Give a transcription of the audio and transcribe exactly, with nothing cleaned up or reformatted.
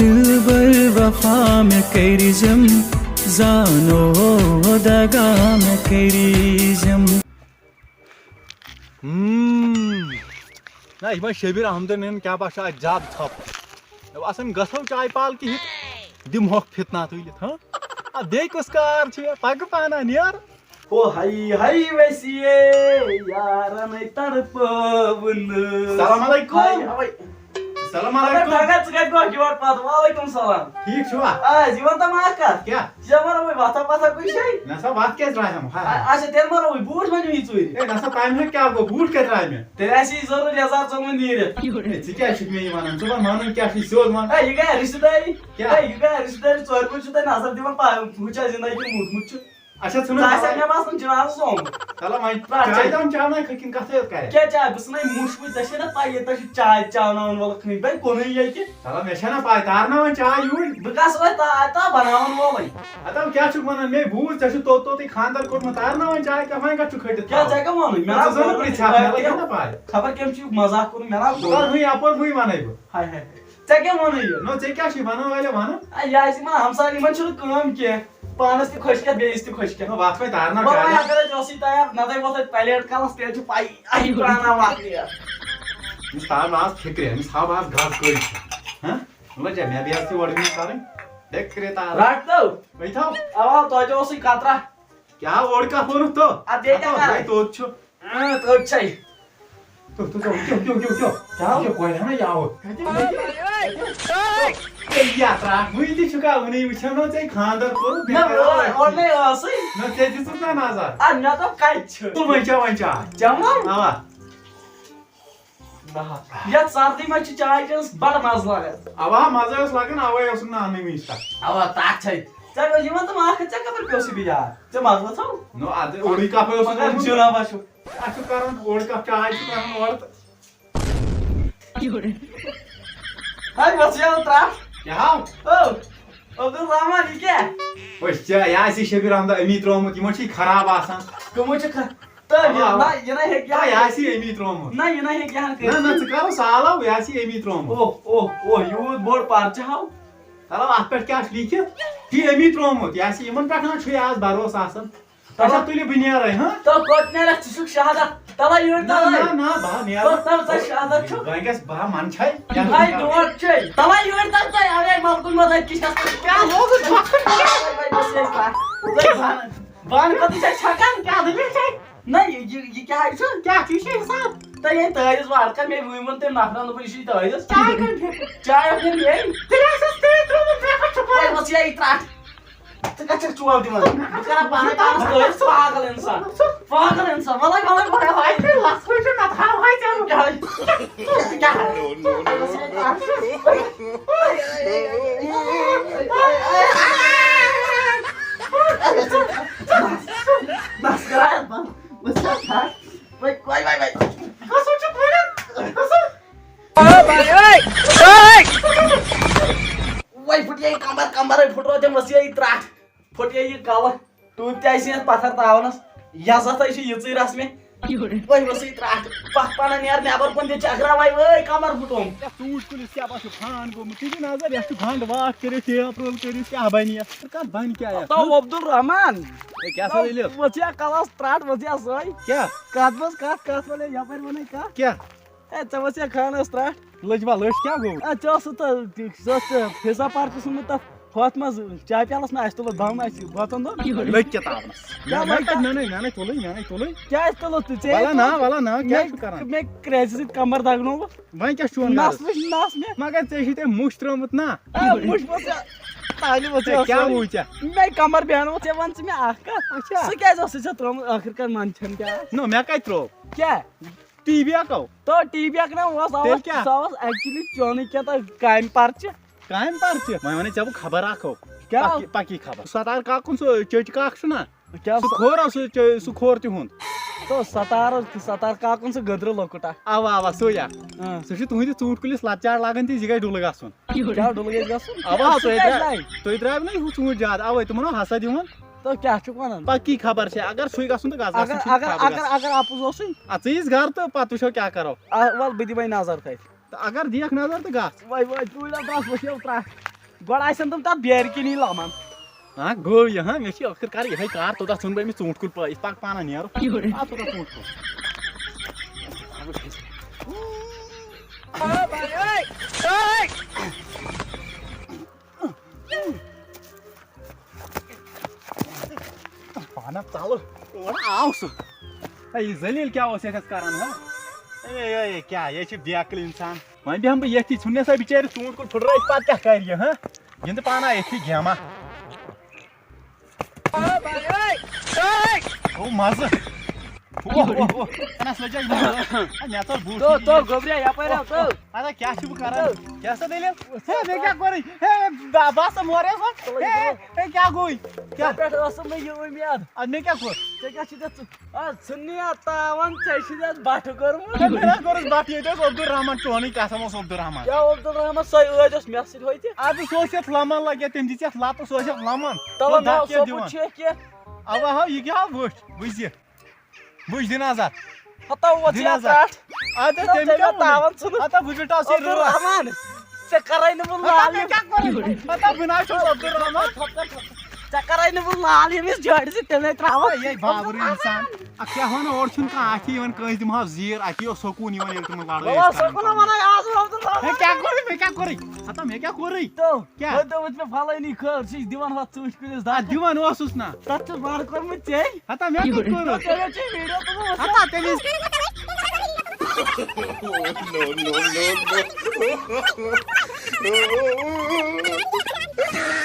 دلبر وفا مےٚ کٔرۍ زِم، زانو دگا مےٚ کٔرۍ زِم۔ ہم۔ نہ، یہِ ما شبیر احمدن ہن کیٛاہ باسیو اتہِ زیادٕ ژھۄپہٕ؟ مےٚ باسان گژھو چاے پالکہِ ہیٚتھ، دِمہوکھ فتنہ تُلِتھ، ہاں؟ آ، بیٚیہِ کُس کار چھُ؟ پکہٕ پانہ نیر۔ او ہاے ہاے ویسیے، یارن تڑپٲوٕنہٕ۔ السلام علیکم۔ ہاے ہاے۔ السلام خبر علیکم۔ تگان ژٕ کتہِ گوکھ یور پتہٕ؟ وعلیکم السلام۔ ٹھیٖک چھُوا؟ آ، یہِ وَن تہٕ مےٚ اکھ کَتھ۔ کیٛاہ؟ ژےٚ ما رووُے وَتھا پَتھا کُنہِ جایہِ؟ نہ سا، وَتھ کیٛازِ درٛایہِ ہم؟ ہاے ہاے۔ اَ-، اچھا، تیٚلہِ ما رووُے؟ بوٗٹھ ما نِیِی ژوٗرِ؟ ہے، نہ سا، تَمہِ ہیوٚر کیٛاہ گوٚو؟ بوٗٹھ کیٛازِ درٛاے مےٚ؟ تیٚلہِ آسہِ یہِ ضروٗرت یَزار ژوٚمُت نیٖرِتھ۔ ہے، ژٕ کیٛازِ چھُکھ مےٚ یہِ وَنان؟ ژٕ وَن، وَنُن کیٛاہ چھُے؟ سیوٚد وَن۔ ہے، یہِ گٔے رِشتہٕ دٲری۔ کیٛاہ؟ ہے، یہِ گٔے رِشتہٕ دٲری۔ ژورِ بَجہِ چھُو تۄہہِ نظر دِوان، پا-، وٕچھان زِندگی موٗدمُت چھُ۔ اچھا، ژٕ نہٕ ژٕ آسکھ مےٚ باسان جنازس آمُت۔ چلو وۄنۍ رٹھ چاے چاے۔ دام چاوناے کھٔتۍ کِنہٕ کتھے یوت کرے؟ کیٛاہ چاے؟ بہٕ ژھٕنے مُش وٕنہِ، ژےٚ چھے نہ پَیی، ییٚتہِ نَس چھُ چاے چاوناوان وول کٕہٕنۍ، بے کُنُے ییٚتہِ۔ چلو مےٚ چھےٚ نہ پاے، تارناوان چاے یوٗرۍ۔ بہٕ کَس وۄنۍ تا-، تا بناوان وولٕے۔ ہتا کیٛاہ چھُکھ وَنان؟ مے بوٗز ژےٚ چھُ توٚت توٚتُے خانٛدر کوٚرمُت، تارناوان چاے کیٛاہ، وۄنۍ کَتھ چھُ کھٔٹِتھ کیٛاہ تھاوان؟ ژےٚ کیٛاہ ووٚنُے؟ مےٚ ژٕ نہ ژٕ زٲنُکھ ووٚنُے۔ پرٛژھِ ہا، مےٚ لَگہِ ہا نہ پاے۔ خبر کٔمۍ چھُ یہِ مذاق کوٚرمُت، مےٚ نہ بہٕ کَرٕ وٕنہِ اَپٲرۍ، وٕنہِ وَنَے بہٕ۔ ہاے ہاے۔ ژےٚ کیٛاہ ووٚنُے یہِ؟ نہ، ژےٚ کیٛاہ چھُے وَنان والٮ۪ن وَنان؟ آ، یہِ آسہِ یِمَن ہمسایَن، یِمَن چھُنہٕ کٲم کینٛہہ۔ پانَس تہِ خۄش کھٮ۪تھ، بیٚیِس تہِ خۄش کھٮ۪تھ۔ نہ، وَتھ وۄنۍ تارناو وۄنۍ، وۄنۍ چاے۔ اگر أسۍ اوسُے تیار، نَتہٕ ووت اَتہِ پَلیٹ کَلَس، تیٚلہِ چھُ پَیی، اَتہِ پرٛاناو وَتھ یہِ۔ أمِس تھاو ناز فِکرِ، أمِس تھاو آز گَس کٔڑۍ۔ ہہ؟ وَلہٕ جا، مےٚ بیٚیہِ ٲس تہِ اورٕ یِمَن کَرٕنۍ۔ فِکرِ تاران۔ رَٹ تو۔ وۄنۍ تھاو۔ اَوا، توتہِ اوسُے قطرہ۔ کیٛاہ اوٚڑ کَپ اوٚنُتھ تو؟ اَدٕ بیٚیہِ کیٛاہ ہَتو، کَرٕ؟ وۄنۍ توٚت چھُ۔ اۭں، توٚت چھَے۔ تُہ، تُہ، تُہ، کیٛاہ، کیٛاہ، کیٛاہ، کیٛاہ؟ کیٛاہ؟ کیٛاہ، کورِ ہنا یاوٕ؟ ہے، یہِ ہا ترٛٹھ، وٕنہِ تہِ چھُکھا وٕنی وٕچھان، نہ ژےٚ خانٛدر کوٚرُتھ، نہ، بیٚیہِ کَران اورٕ، اورٕ نَے ٲسٕے۔ نہ، ژےٚ دِژٕتھ نہ نظر۔ اَدٕ مےٚ دوٚپ، کَتہِ چھُ؟ تُل وۄنۍ چےٚ، وۄنۍ چاے۔ چٮ۪مہٕ؟ اَوا۔ نہ۔ یَتھ سردی منٛز چھِ چاے چٮ۪نَس بَڑٕ مَزٕ لَگان۔ اَوا، مَزٕ اوس لَگان، اَوَے اوسُکھ نہٕ اَننٕے وٕنہِ تَتھ۔ اَوا، تَتھ چھَے۔ ژےٚ یہِ وَن تہٕ مےٚ اَکھ کَتھ، ژےٚ کَپٲرۍ پیوٚو سُہ بیٚیہِ یاد؟ ژےٚ مَزٕ ووٚتھُو؟ نہ، اَدٕ اوٚڑُے کَپٕے اوسُس مگر اوٚنمُت۔ جِناب ہا چھُ۔ اَتھ چھُ کران اوٚڑ کپ چاے چھُ کران اورٕ تہٕ۔ ہاے، بس یہِ آو ترٛٹھ۔ کیٛاہ آو؟ او، عبدالرحمان، یہِ کیٛاہ؟ أسۍ چھِ، یہِ آسہِ شبیر احمد امی ترٛوومُت، یِمن چھُ یہِ خراب آسان۔ کٕمو چھِ خ-، تہٕ یہِ اوا، اوا۔ نہ، یہِ نہ ہیٚکہِ آ، یہِ یہِ آسہِ یہِ امی ترٛوومُت۔ نہ، یہِ نہ ہیٚکہِ یہِ ہن نہ، نہ، کٔرِتھ۔ ژٕ کر سہل آو، یہِ آسہِ یہِ امی ترٛوومُت۔ اوہ، اوہ، اوہ، یوٗت بوٚڑ پرچہٕ ہاو۔ چلو، اتھ پٮ۪ٹھ کیٛاہ چھُ لیٖکھِتھ؟ چھُ یہِ امی ترٛوومُت، یہِ آسہِ یِمن پٮ۪ٹھ ہن چھُے آز بھروسہٕ آسان۔ اچھا، تُلہِ بہٕ نیرے، ہاں؟ تو کوٚت نیرکھ؟ ژٕ چھُکھ شہادت۔ تَلہ یوٗرۍ نہ، تَلے۔ نہ، نہ، بہٕ ہا نیرٕ۔ تو، تو، ژٕ شہادت چھُکھ۔ وۄنۍ گژھِ بہٕ ہا منہٕ چھے۔ ہاے، ڈونٛٹھ چھے۔ تَلہ یوٗرۍ تَلہٕ ژَے، اَوے مَلکُن مَزٕ اَتہِ کِچنَس منٛز۔ کیٛاہ لوگُتھ بۄکھُن؟ ژَے بانہٕ، بانہٕ کھۄتہٕ چھے چھَکان۔ کیٛاہ دٔلیٖل چھے؟ نہ، یہِ، یہِ، یہِ کیٛاہ چھُ؟ کیٛاہ چھُ؟ یہِ چھُ حِساب۔ تہٕ یے تٲویٖز وارٕ کَر مےٚ وٕنۍ ووٚن تٔمۍ نفرَن، دوٚپُن، یہِ چھُے تٲویٖز۔ چاے کَمہِ پھِرِ؟ چاے اوس نہٕ مےٚ۔ تیٚلہِ آسٮ۪س ژےٚ ترٛوومُت، مےٚ کَتھ چھُ پَے؟ وۄنۍ ٲس یہِ ترٛٹھ۔ ژٕ کَتہِ چھَکھ چوب دِوان؟ بہٕ کَرا پانَے پانَس تٲویٖز، پاگل اِنسان۔ پاگل اِنسان۔ وَلَے، وَلَے، وَلَے، وَلَے۔ ہے، لَژھ کھوٚت چھُ نہ تھاوہاے ژےٚ بہٕ۔ کیٛاہ؟ کیٛاہ؟ نَس کَران بنٛد۔ وٕچھ سا، وٕچھ، وٕچھ، وٕچھ۔ قسم چھُ پھٔٹِتھ۔ قسم۔ وۄنۍ پھٕٹے کمر، کمرے پھٕٹرو تٔمۍ، ؤژھ یہِ ترٛٹھ، پھٕٹے یہِ کلہٕ، ٹوٗپۍ تہِ آسہِ یتھ پتھر تراونس، یزتھ ہے چھِ یِژٕے رسمہِ۔ وۄنۍ ؤژھ یہِ ترٛٹھ، پکھ پنہ نیر نٮ۪بر کُن تہِ چکراوے، وٲے کمر پھٕٹوم۔ یتھ ژوٗنٛٹھۍ کُلِس کیٛاہ باسیو فان گوٚمُت، ژٕ دِ نظر، یتھ چھُ گنٛڈ واٹھ کٔرِتھ، ٹیپ رول کٔرِتھ، کیٛاہ بنہِ یتھ؟ کتھ بنہِ کیٛاہ یتھ؟ تو عبدالرحمان۔ ہے، کیٛاہ سا تو دٔلیٖل؟ ؤژھ یا کلس ترٛٹھ، ؤژھ یا سۄے۔ کیٛاہ؟ کتھ منٛز کتھ، کتھ ونَے، یپٲرۍ ونَے کتھ۔ کیٛاہ؟ ہے، ژےٚ ؤژھ یا خانس ترٛٹھ؟ لٔج ما لٔج، کیٛاہ گوٚو؟ ہے، ژےٚ اوسُتھ تہٕ، ژٕ اوسُتھ فضا پارکس منٛز تتھ ہۄتھ منٛز چاے پیالس منٛز، اسہِ تُلُتھ دم، اسہِ واتن دۄن۔ لٔگۍ کتابس۔ کیٛاہ مےٚ لٔگۍ کتھ؟ مےٚ نے، مےٚ نے تُلٕے، مےٚ نے تُلٕے۔ کیٛازِ تُلُتھ ژٕ؟ ژےٚ ولا نا، تُل۔ ولا نا، کیٛاہ مےٚ، چھُ کران؟ مےٚ کرٛیزِ سۭتۍ کمر دگنووُکھ۔ وۄنۍ کیٛاہ چھُ چون نس غرض؟ وٕچھ، نس مےٚ۔ مگر ژےٚ چھُے تٔمۍ مُش ترٛٲومٕت نا۔ آ، مُش ما ژےٚ؟ تالہِ وٕژھ ہے، ژےٚ کیٛاہ سٲرٕے۔ ہوٗ ژےٚ؟ مےٚ کمر بیہنووُکھ، ژےٚ وَن ژٕ مےٚ اکھ کتھ۔ اچھا۔ سُہ کیٛازِ اوسُے ژےٚ ترٛوومُت ٲخٕر کار، منٛدچھان کیٛاہ؟ نو، مےٚ کتہِ ترٛوو؟ کیٛاہ؟ ٹی وی اکھ آو۔ تو ٹی وی اکھ نا اوس، تیٚلہِ آواز، کیٛاہ؟ سُہ اوس actually چونٕے کینٛہہ تہٕ کامہِ پرچہِ۔ کامہِ پرچہِ؟ وۄنۍ وَنے ژےٚ بہٕ خبر اکھ ہو۔ کیٛاہ؟ پکی، پکی خبر۔ ستار کاکُن سُہ چٔچ کاکھ چھُنہ؟ کیٛاہ سُہ سُہ؟ کھوٚر اوس، سُہ چٔ-، سُہ کھوٚر تِہُنٛد۔ تو ستار اوس، ستار کاکُن سُہ گٔدرٕ لۄکُٹ اکھ۔ اوا، اوا، سُے اکھ۔ اۭں۔ سُہ چھُ تُہنٛدِس ژوٗنٛٹھۍ کُلِس لتہٕ چاڑ لاگان تہِ، یہِ گژھِ ڈُلہٕ گژھُن۔ کیٛاہ ڈُلہٕ گژھِ گژھُن؟ اوا، سُہ تُہۍ کیٛازِ درٛاے-، درٛاے؟ تُہۍ درٛایو نہ یہِ ہُہ ژوٗنٛٹھۍ زیادٕ، اوے تِمن اوس حسد یِوان۔ تو کیٛاہ چھُکھ وَنان؟ پکی خبر چھےٚ، اگر سُے گژھُن تہٕ گژھ، اگر، گژھُن چھُ اگر، خبر اگر، گژھُن۔ اگر اَپُز اوسُے۔ آ، ژٕ یِیٖزِ گرٕ تہٕ پتہٕ وٕچھو کیٛاہ کرو۔ آ، وَل، بہٕ دِمَے نظر تَتہِ۔ تہٕ اگر دِیَکھ نظر تہٕ گژھ۔ وۄنۍ، وۄنۍ، ژوٗرِ لَٹہِ درٛاس وٕچھو ترٛٹھ۔ گۄڈٕ آسن تِم تَتھ بیرِ کِنی لَمان۔ ہاں، گوٚو یہِ، ہاں، مےٚ چھِ ٲخٕر کار یِہوٚے کار، توٚتَتھ ژھُن بہٕ أمِس ژوٗنٛٹھ کُل پٲیِتھ، پَکھ پانہٕ نیرو۔ آ، توٚتَتھ ژوٗنٛٹھ کُل۔ پانہ ژَلہٕ، اورٕ آو سُہ۔ ہے، یہِ ذلیٖل کیٛاہ اوس ییٚتٮ۪تھ کران، ہا؟ اے، اے، اے، کیٛاہ، یہِ چھِ بیکٕل اِنسان۔ وۄنۍ بیٚہمہٕ بہٕ ییٚتھی، ژھُن مےٚ سا بِچٲرِس ژوٗنٛٹھ کُل پھٕٹرٲیِتھ، پَتہٕ کیٛاہ کَرِ یہِ، ہا؟ گِنٛدٕ پانہ ییٚتھی گیمہ۔ او مزٕ۔ اوہ، اوہ، اوہ۔ نس لٔجا یِمن۔ اے، مےٚ ژوٚل بوٗٹھ۔ تو، تو، گوٚبریا، یپٲرۍ آو، تو۔ ادا کیٛاہ چھُ بہٕ کران؟ کیٛاہ سا دٔلیٖل؟ ہے، مےٚ کیٛاہ کوٚرُے؟ ہے، بہ-، بہٕ ہسا موریس وۄنۍ۔ ہے، ہے، کیٛاہ گوٚوُے؟ کیٛاہ؟ ژےٚ پٮ۪ٹھ ٲسٕم نہٕ یہِ اُمید۔ اَدٕ مےٚ کیٛاہ کوٚر؟ ژےٚ کیٛاہ چھُے ژےٚ ژٕ-، آ، ژھٕننی اَتھ تاوان، ژےٚ چھُے ژےٚ بٹھٕ کوٚرمُت۔ ہے، مےٚ نا کوٚرُس بٹھٕ، ییٚتہِ اوس عبدالرحمان چونٕے قسم اوس عبدالرحمان۔ کیٛاہ عبدالرحمان؟ سۄے ٲدۍ ٲس مےٚ سۭتۍ ہوٚتہِ۔ اَدٕ سُہ اوس یَتھ لَمان لَگہِ، تٔمۍ دِژ یَتھ لَتہٕ، سُہ اوس یَتھ لَمان۔ تَلہٕ اوس نہ، دَکھ کیٛاہ سۄ دِوان؟ کُٹھ چھِ کینٛہہ۔ اَوا ہا، یہِ کیٛاہ وٕچھ، بٕزِ۔ وٕچھ، دِ نظر۔ ہتا ووت دِ یہِ نظر۔ ژاٹھ۔ اَدٕ ہتا تٔمۍ تٔمۍ کیٛاہ ووٚن؟ تاوان ژھٕنُن۔ ہتا بہٕ مِٹاو سُے رٲتھ۔ عبدالرحمان، ژےٚ کَرَے نہٕ بہٕ ہتا لال مےٚ یہِ۔ کیٛاہ کوٚرُے؟ ہتا بہٕ نہ چھُس عبدالرحمان۔ ژےٚ کَرَے نہٕ بہٕ لال ییٚمِس جاڑِ سۭتۍ تَمے ترٛاوَکھ۔ ہے، یے بابرٕ اِنسان۔ اَتھ کیٛاہ وَنہٕ، اورٕ چھُنہٕ کانٛہہ اَتھِ یِوان، کٲنٛسہِ دِمہٕ ہا زیٖر، اَتہِ اوس سکوٗن یِوان، ییٚلہِ تِمَن لڑٲے بابا، ٲسۍ کَران۔ سکوٗن وَنان، آز اوس عبدالرحمان۔ ہے، کیٛاہ کوٚرُے مےٚ، کیٛاہ کوٚرُے؟ ہتا مےٚ کیٛاہ کوٚرُے؟ تو، کیٛاہ؟ وۄنۍ دوٚپُتھ مےٚ فلٲنی خٲر، ژٕ چھُکھ دِوان ہۄتھ ژوٗنٛٹھۍ کُلِس دَگ۔ اَتھ دِوان اوسُس نا۔ تَتھ چھُ بَر کوٚرمُت ژےٚ۔ ہتا مےٚ کَتہِ کوٚرُتھ؟ ژےٚ چھُے ویٖڈیو تُلمُت۔ ہتا تٔمِس۔ No, no, no, no.